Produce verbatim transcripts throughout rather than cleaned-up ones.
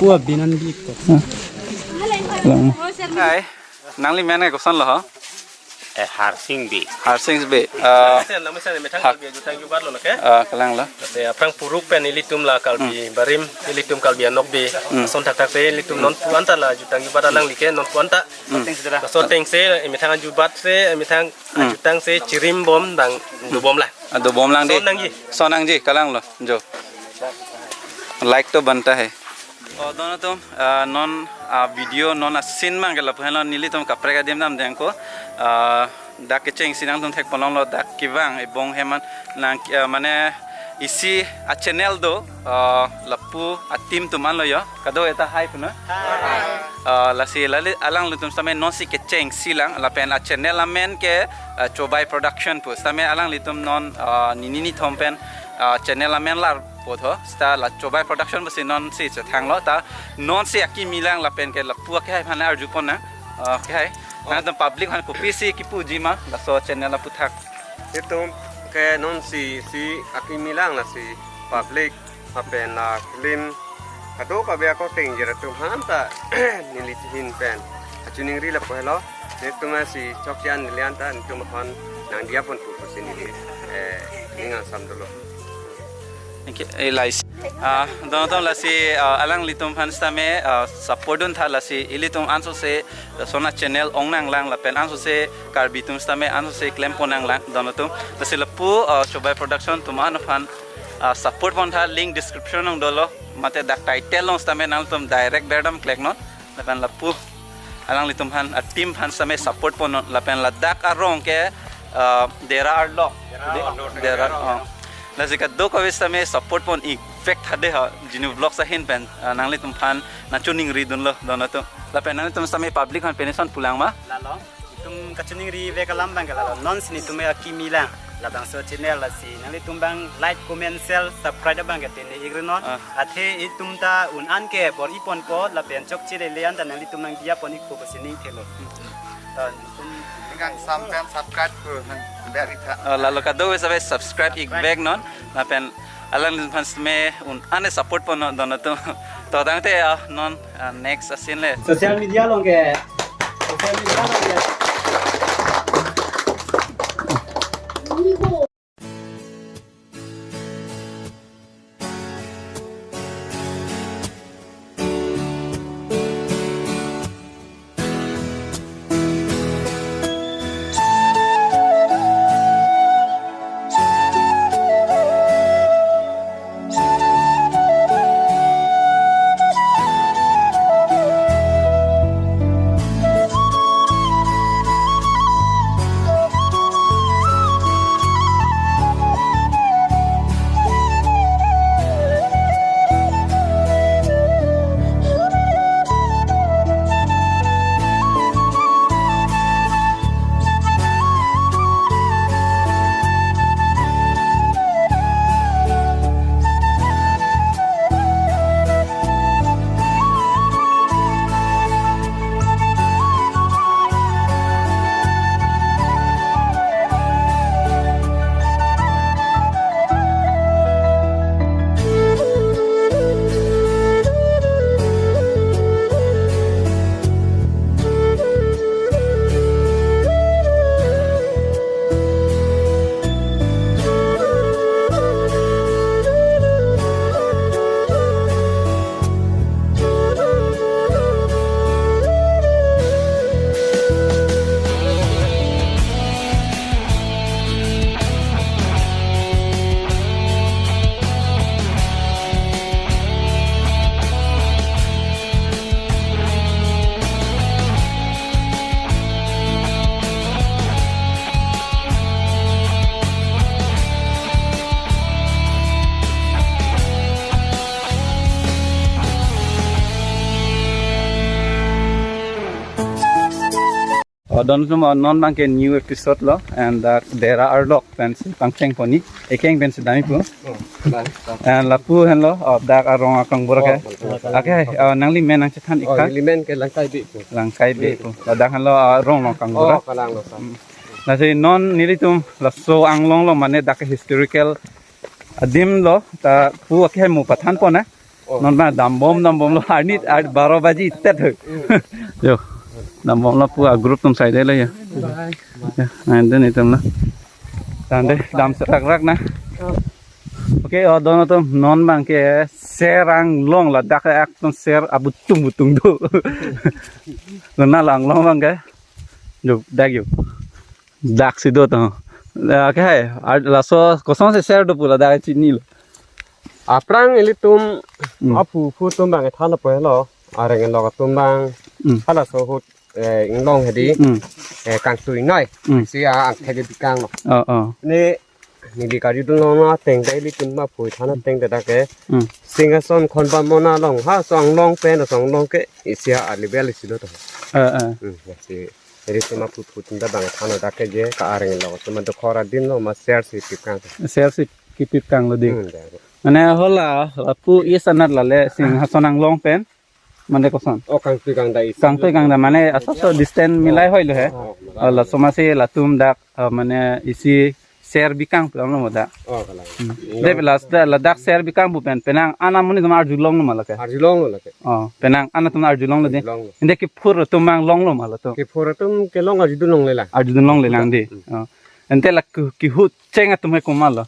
Wah, binan di ko. Lang. Hai. Nangli men ke koson lo ho? Eh, Harsing Bey. Harsing Bey. Eh, Sen, nami Sen, methang Har- Karbi ajutang jubat lo nake. Ah, kalang lo. Te aphrang puruk pen ilitum la Karbi barim, ilitum Karbi Anglong Bey. Hmm. Ason thakthak te ilitum non pu-an ta la jutang jubat alangli ke non pu-an ta. Hmm. Laso atengsi, eh, methang ajubat si, eh, methang Hmm. ajutang si chirim bom dang dobom lang. Ah, dobom lang di. Son nangji. Son nangji, kalang lo, jo. Like to banta hai. Oh, don atum, ah, non, ah, video non a-scene mang ke lapu henlo nelitum kaprek adim damde ako. Ah, dak kechengsi nangtum thekpon longlo dak kevang ebong heman nang, ah, mane isi a-channel do, ah, lapu a-team atum anlo yo. Kado eta hai puno. Hai. Ah, lasi lali alanglitum sitame nonsi kechengsi lang lapen a-channel amen ke, ah, Chobai Production pu. Sitame alanglitum non, ah, nini nithom pen, ah, channel amen lar potho. Sita la Chobai Production pusi nonsi chethanglo ta nonsi akimi lang lapen ke lapu akehai aphan arjupon nang. Ah, akehai. Oh. Nangtum public aphan kopisi kipuji ma laso channel aputhak. Itum ke nonsi isi akimi lang lasi public lapen la film kadokave ako tengjir atum aphan ta neli chihin pen kachiningri lapu helo. Netum si chokche an neli anta netum aphan nangdiya pon pusi neli, eh, ning angsam dolo. Thank you. Eh, lais. Ah, don atum lasi, ah, alanglitum aphan sitame, ah, support duntha lasi ilitum ansose, ah, lason a-channel ong nanglang lapen ansose Karbi atum sitame ansose klempon nanglang don atum. Lasi lapu, ah, Chobai Production atum an aphan, ah, support pontha link description along dolo. Mate dak title along sitame nangtum direct berdam click non. Lapen lapu alanglitum aphan a-team aphan sitame support pon non lapen ladak arong ke, ah, Dera Arlok. Dera De-, Arlok. Dera, oh. Lasi kadokave sitame support pon-ik vek tha dei ha Genu Vlogs ahin pen, ah, nanglitum aphan nangchiningri dunlo don atum. Lapen nanglitum sitame public aphan pine ason pulang ma? Lalo. Itum kachiningri vek alam abang ke lalo. Nonsi netum akimi lang labangso channel lasi nanglitum abang like, comment, share, subscribe abang ke tene igre non. Ah. Athe itum ta un-an ke bor-i ponpo lapen chokche lele an ta nanglitum nangdiya pon-ikpo pusi ning thelo. To, itum ning angsam pen subscribe ko nang ber itha. Oh, lalo kadokave sitame subscribe-ik vek non. Lapen alanglitum aphan sitame un-an support pon non don atum. To tangte, ah, non, ah, next a-scene le. Social media along ke. Social media along ke. Oh, don atum, oh, non abang ke new episode lo, and, uh, Dera Arlok pensi pangcheng pon-ik, ekeng pensi dam-ik pu. Oh, lang, lang. And lapu henlo, oh, dak arong akangbura ke. Oh, lang, lang. Okay, oh, nangli men nangchethan-ik Oh, tha. Neli men ke Langkai Bey pu. Langkai Bey pu. Ladak henlo, oh, arong along kangbura. Oh, kalang lo sa. Hmm. Lasi non nelitum laso anglong lo mane dak historical adim lo, ta pu akehai mo pathan pon na. Oh. Non abang dambom, dambomlo, arni, ar, baro baji tet ho. Yo, dambomlo pu a group atum saide lo ya. Ya, and then itum lo. Tangte, dam serak rak na. Okay, oh, don atum non abangke ser anglong ladak atum ser abutung butung do. Lona la anglong abangke. Jo, dak jo. Dak si do to. Lake hai, ar laso kosonsi ser do pu ladak chinilo. Aphrang ilitum Hmm. aphu phu atum abang than apot lo. Areng lo atum abang. Hmm. Halaso ahut, eh, inglong hedi. Hmm. Eh, kangtui noi. Hmm. Si a angthek bikanglo. Oh, oh. Ne neli karjudun long ateng ta ilitum aphu than ateng ta dak ke. Hmm. Singhason khonbam mona long ha so anglong pen so anglong ke isi a level isi lo to. Eh, eh. Hmm, ya si. Eri sima phu phu atum ta abang than dak ke je ka areng lo atum dokhor adim lo ma ser si pipkang. Ser si kipipkanglo di. Hmm, dak. Mane hala lapu isanat lale Singhason anglong pen. Mane koson. Oh, kangtui kangda isi. Kangtui kangda mane aso so distance milai hoi lo he. Oh, oh, Oh, laso masi latum dak, uh, mane isi ser bikang pulang lo mo dak. Oh, kalang. Hmm. Dep las da ladak ser bikang pu pen penang an amonit atum arjulonglo ma lake. Arjulonglo lake. Oh, penang an atum arjulonglo di. Arjulonglo. Inde kiphur atum abang longlo ma latum. Kiphur atum kelong arjudun longlelang. Arjudun longlelang di. Hmm. Oh. Ente la ki, kihut cheng atum he komatlo.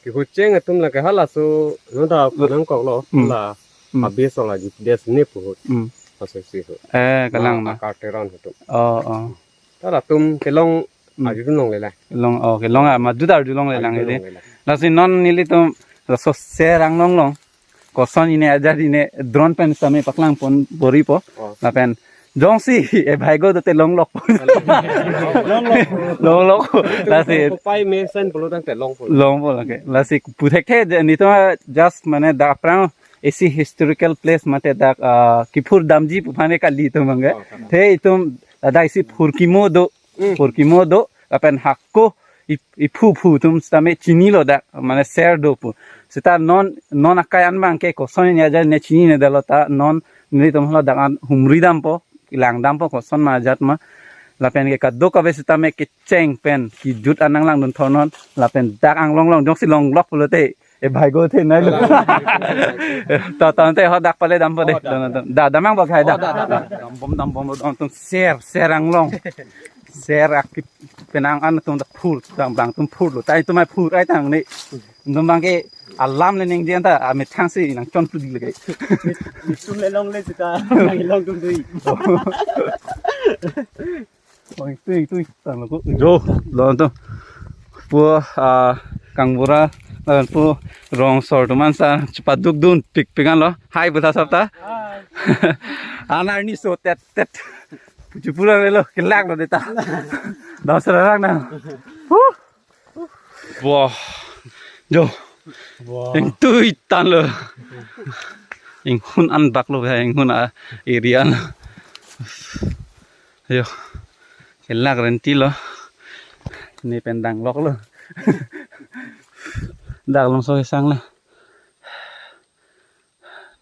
Kihut cheng atum lake halaso nonta nangkoklo Hmm. la Hmm. abis la jit des ne pu ahut. Hmm. Halaso si ahut. Eh, kalang Ma ma. akar teron atum. Oh, oh. Ta latum kelong Hmm. arjudun longlelang. Long, oh, kelong a, madut arjulonglelang Arjudun di. longlelang. Lasi non nelitum laso ser anglong long. Koson ine ajar ine drone pen sami paklang pon bori po. Oh. Lapen jongsi e bhai go dote longlok. Longlok. Longlok. Lasi Pai mesen pulo tangte long pulo. Longpo lake. Lasi puthekthe je nelitum just mane dak aphrang isi historical place mate dak, ah, kiphur damji pu aphan ke kali atum abangke. Oh, kalang. The itum ladak isi phurkimo do. Hmm. Phurkimo do. Lapen hako i, iphu phu atum sitame chinilo dak, mane ser do pu. Seta non, non akai an abangke koson ine ajar ne chininedetlo ta non nelitum halo dak an humri dampo, lang dampo koson ma ajat ma. Lapen ke kadokave sitame kecheng pen kijut an nanglangdun thornon, lapen dak anglong long jongsi longlok pulote e bhai go the nailo. Ta tangte ho dak pale dampo de. Oh, dak. Don atum. Da damnang bak hai da. Oh, da, da, da. Dambom dambomlo don atum ser, ser anglong. Ser akip penang an atum dak phur, dang bang atum phurlo. Tai atum mai phur ai tang ne. Atum abangke alam le ningje ta amethang si nangchon phur di lake. Itum le longle sita. Long tum dui. Oh, itu, itu, itu, tanglo ko. Jo, lo to. Pu, ah, kangbura, lapen pu rongsor atum an sa, chepadukdun, pik pik anlo. Hai, pu ta sap ta. Hai. An arni so tet, tet. Puji pura velo, kelak lo deta. Dam serak na. Huh. Wah. Jo. Wah. Ingtui tanglo. Inghun an baklo ya, inghun a area lo. Yo. Kelak renti lo. Ne pen dangloklo. Dak longso kesang lo.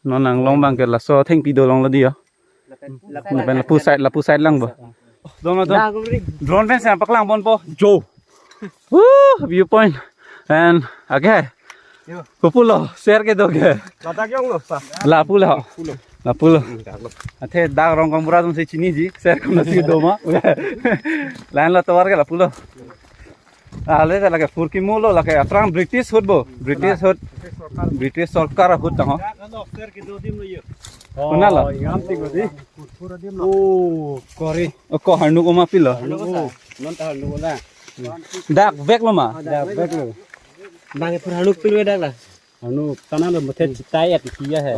Non anglong abangke laso thengpi dolonglo di yo. Lapen lapu side, lapu side lang bo. Dong atum. Drone pen sa paklang ponpo. Jo. Woo, viewpoint. And again. Yo. Kopulo, ser kedo ke. Ladak yong lo sa. Lapulo. Pulo. Lapulo. Hmm, dak lo. Athe dak rong kangbura atum si chiniji, ser kono si doma. Lain lo tovar ke lapulo. Ah, le lake phurkimo lo lake aphrang British ahut bo. British ahut. British sorkar ahut tang ho. Kuna lo. Oh, ingam ti ko di. Oh, kori. Oh, ko harnuk oma pilo. Harnuk o. Non ta harnuk o na. Dak vek lo ma. Dak vek lo. Bang pur harnuk pil dak la. Harnuk tana lo mate chitai at kiya hai.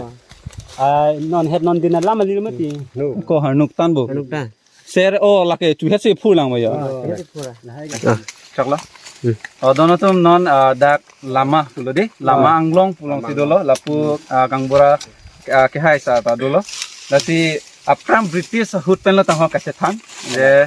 Ah, non het non din alam ali lo mati. No. Ko harnuk tan bo. Harnuk ta. Ser o lake chu hesi phulang ba ya. Ah, chu hesi phura. Lahai ga. Ah. Chakla. Hmm. Oh, don atum non, ah, dak lama pulo di. Lama Ah. anglong pulo Lama si dolo. Lapu, ah, kangbura, ah, kehai sa ta dolo. Lasi aphrang British ahut pen lo tang ho kachethan. Je,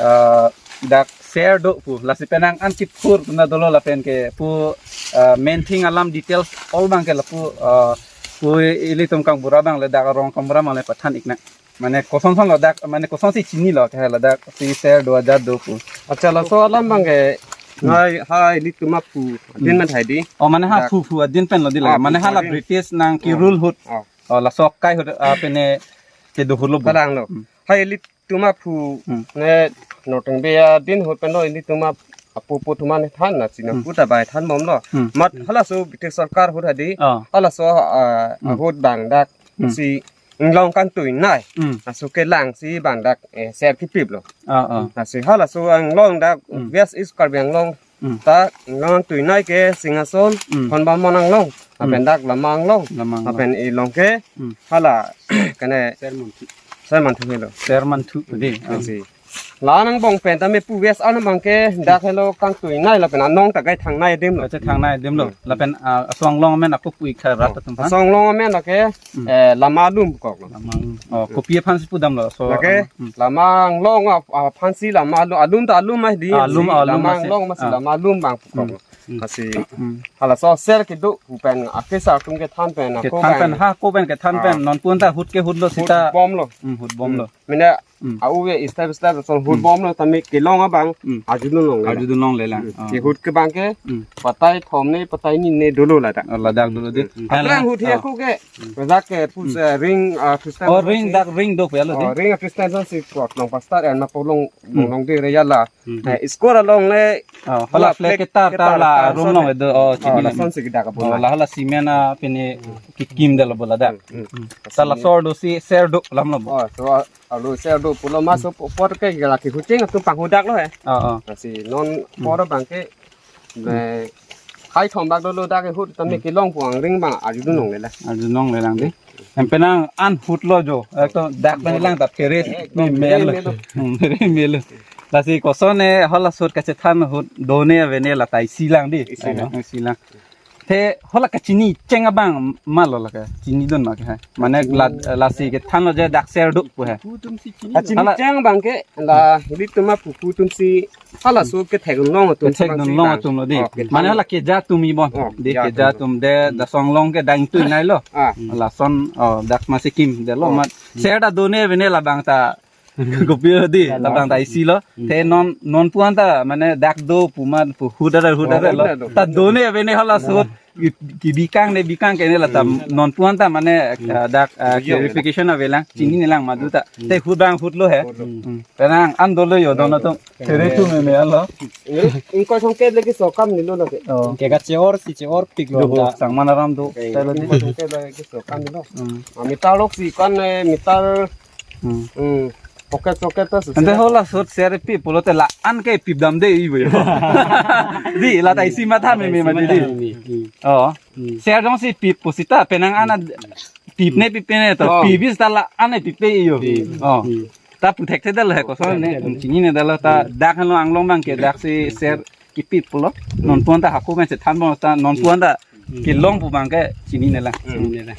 ah, dak ser do pu. Lasi penang an kiphur puna dolo lapen ke pu, ah, main thing alam details all abangke lapu, ah, pu ilitum kangbura abang le dak rong kangbura abang le pathan ik nang. Mane koson son lo dak, mane koson si chinilo ke ladak si ser do ajat do pu. Acha laso alam abangke Hmm. Hai, hai, ilitum aphu. Adin Hmm. man hai di. Oh, mane ha Dak. phu phu adin pen lo di la. Ah, Mane phu hala phu adin. British nang ki Oh. rule ahut. Oh. Oh, laso akai ahut, ah, pene kedo ahut lo bo. Kalang lo. Hmm. Hai, ilitum aphu Hmm. ne Northern Bay adin ahut pen lo ilitum ap-, aphu aphu atum an than na china Hmm. puta bai than bom lo. Hmm. Mat halaso British sorkar ahut hadi. Oh. Halaso, ah, Hmm. ahut bang dak Hmm. si inglong kangtui nei. Hmm. Laso kelang si bang dak, eh, ser kipip lo. Ah, ah. Lasi halaso inglong dak Hmm. West East Karbi Anglong Hmm. ta inglong kangtui nei ke Singhason, Hmm. Khonbamon Anglong, Hmm. lapen dak Lama Anglong, Lama Anglong. lapen ilong ke Hmm. hala kene Sermanthu. Sermanthu helo. Sermanthu di. Ah. Lasi. La angbong pen tame pu West angbong ke dak helo kangtui nei lapen anong ta gai thang nei adim lo. Kache thang nei adim lo. Hmm. Lapen, ah, aso anglong amen ako pu ik tha rat Oh. atum aphan. Aso anglong amen lake, Hmm. eh, Lama Alum kok lo. Lama Alum. Oh, kopi aphan si pudam lo. So, Lake, ah, hmm. Lama Anglong ap-, aphan si Lama Alum, Alum ta Alum mah di. Ah, Alum, Si Alum Lama masi. Anglong masi Ah. Lama Alum bang kok lo. Hmm. Lasi Hmm. halaso ser kedo pu pen akesar atum kethan pen ako Kethan pen, bang. ha, ako pen kethan pen, Ah. non pu anta ahut ke ahut lo Ahut sita. bom lo. Hmm, ahut bom lo. Hmm. Mene Hmm. au-e step step son ahut Hmm. bom lo tame kelong abang Hmm. arjudun longle. Arjudun longle lang. Hmm. Oh. Ke ahut ke bang ke Hmm. patai thom ne patai ni ne dolo ladak. Oh, ladak dolo di. Hmm. Aplang Hala. ahut he Oh. ako ke. Hmm. Dak ke pu Hmm. se ring, ah, Christian Oh, son ring si. dak ring do ya lo di. Oh, ring Christian son si kot long pastor en ma polong Hmm. long long de re ya la. Hmm. Eh, school along le Oh, hala hala flag flag ketar ketar tar la tar room son long le. do. Oh, Oh, chini la le. son si kita ka Oh, bola. la hala cement a pini kikim de lo bola da. Hmm, hmm. Hmm. Ta la sor do si ser do lam lo bo. Oh, so, ah, alo ser do pulo mas Hmm. so po-, por ke la ki huching atum panghudak lo he. Oh, oh. Lasi non Hmm. por bang ke Hmm. le hai thom bak dolo dak ke ahut tame Hmm. kelong pu angring bang arjudun longle la. Arjudun longle lang di. Em penang an ahut lo jo. Ekto dak pen lang ta phere Eh, me me lo. me lo. Hmm, phere me lo. Lasi koson e halaso ahut kachethan ahut done avene lata isi lang di. Isi lang. Isi lang. Te hala kachini cheng abang ma lo la kachinidun ma ke hai. Mane la, lasi kethan lo je dak ser do pu hai. Kachini Hala cheng bang ke la ilitum aphu atum si halaso kethek long atum si bang Kethek dun si long bang. atum lo di. Oh, kethek Mane long. hala keja atum ibon. Oh, Di keja keja atum. atum de Hmm. laso anglong ke dang tui nei lo. Ah. Lason, oh, dak masi kim de lo Oh. mat. Ser ta done avene labang ta kopi di, Ya, labang ta isi lo. Hmm. Te non, non pu anta mane dak do pu ma pu ahut ada ahut Oh, ada lo. ada do. Ta done avene halaso ahut ki, ki bikang ne bikang ke ne la ta Hmm. non pu anta mane, Hmm. ah, dak, ah, Video clarification ave lang. Chini ne lang madu ta. Hmm. Te ahut bang ahut lo he. Ahut lo. Hmm. Penang an dolo yo don atum. Tere tu me me alo. Ingkoi songket lagi sokam ni lo lagi. Oh. Ke ka cheor si cheor pik lo Do bo da. sang mana ram do. Oke. Talo di. Ingkoi songket lagi sokam ni lo. Hmm. Ah, meter lok si kan, eh, meter. Hmm. Hmm. Pocket, pocket ta Ante susila. halaso ahut ser pip pulote la an ke pip dam de i bo. Di lata isi matha me me ma di di. Hmm. Oh. Hmm. Ser jongsi pip pusita penang an a pip ne pip ne to. Oh. Pip bis ta la an e pip pe iyo. Pip. Oh. Hmm. Ta pu thekthedet lo he koson ne. Thekthedet. Chinine det lo ta dak halo anglong bang ke dak si ser kipip pulo. Non pu anta hako pen si than bom ta non pu anta kelong pu bang ke chinine lang. Hmm. Chinine lang.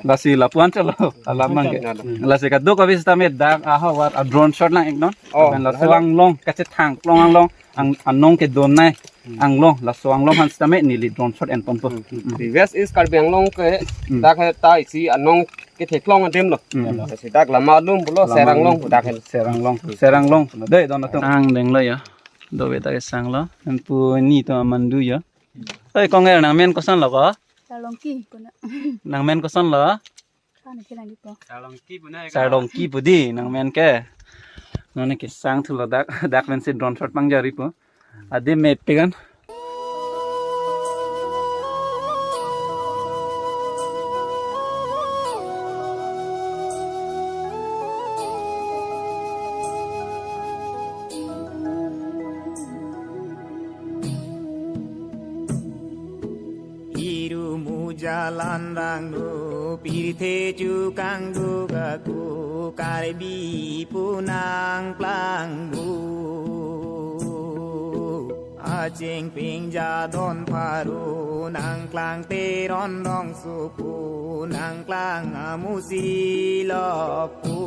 Lasi lapu an chalo alam bang ke. Hmm. Lasi kadokave sitame dak ahavar a drone shot lang ik non. Oh, Lapen laso lahat. anglong kachethang klong anglong ang anong kedon nei Hmm. anglong laso anglong aphan sitame neli drone shot en ponpo. Hmm. Hmm. Di West East Karbi Anglong ke Hmm. dak he ta isi anong ketheklong adim lo. Hmm. Lasi dak Lama Alum pulo Lama Ser Anglong Alum. pu dak he. Ser Anglong. Ser Anglong pulo. Dei don atum. Angdeng lo ya. Dove ta kesang lo. Anpu ni to amandu ya. Oi, kong er nangmen koson lo ko? Sarlongki puna. Nangmen koson lo? Kan ke lang di ko. Sarlongki pu di nangmen ke. Non ke sang thu lo dak, dak pen si drone shot pangjar ri pu. Adi me pegan. Iru muja lanrang nu pirthe chukang duga ku Karbi pu nangplang bu. Aching ping jadon pharu nangklang Teron Rongso pu nangklang amusi lok pu.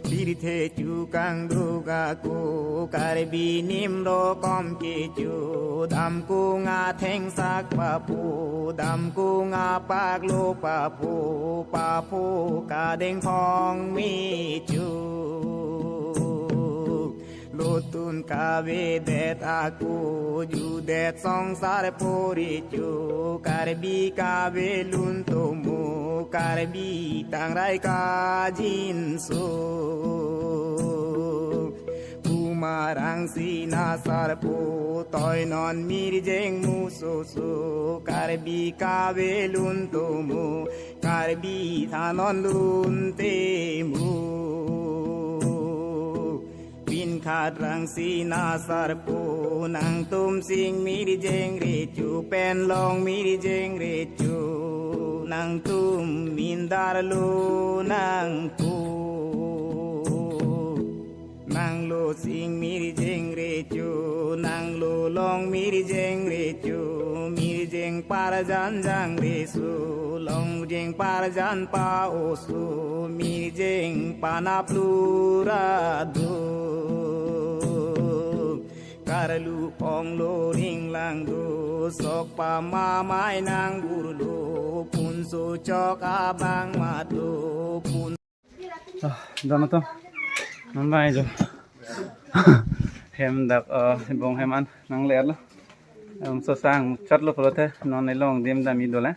Pirthe chukang duga ku Karbi nim rokom kecho dam ku nga thengsak papu dam ku nga paklo papu papu kadeng phong mi chu. Lotun kavedet ako judet songsar poricho, Karbi kavelun tomo, Karbi tangrai kajinso. Kumarang sina sarpo toinon mirjeng musoso, Karbi kavelun tomo, Karbi thanon lun temo. Pinkhat rang sina sarpo nangtum sing mirjeng recho, pen long mirjeng recho, nangtum mindar lo nangpo. Nanglo sing mirjeng recho, nanglo long mirjeng recho, mirjeng parjan jang reso, longjeng parjan pa oso, mirjeng panap lura do. Karlu onglo ringlang do, sok pamamai nang burlo, punso chok abang matlo, pun Ah, dono to. Non bai jo. Hem dak, eh, bong hem an nanglerlo. Em, so sang chatlo pulote, non ilong dim dam idola.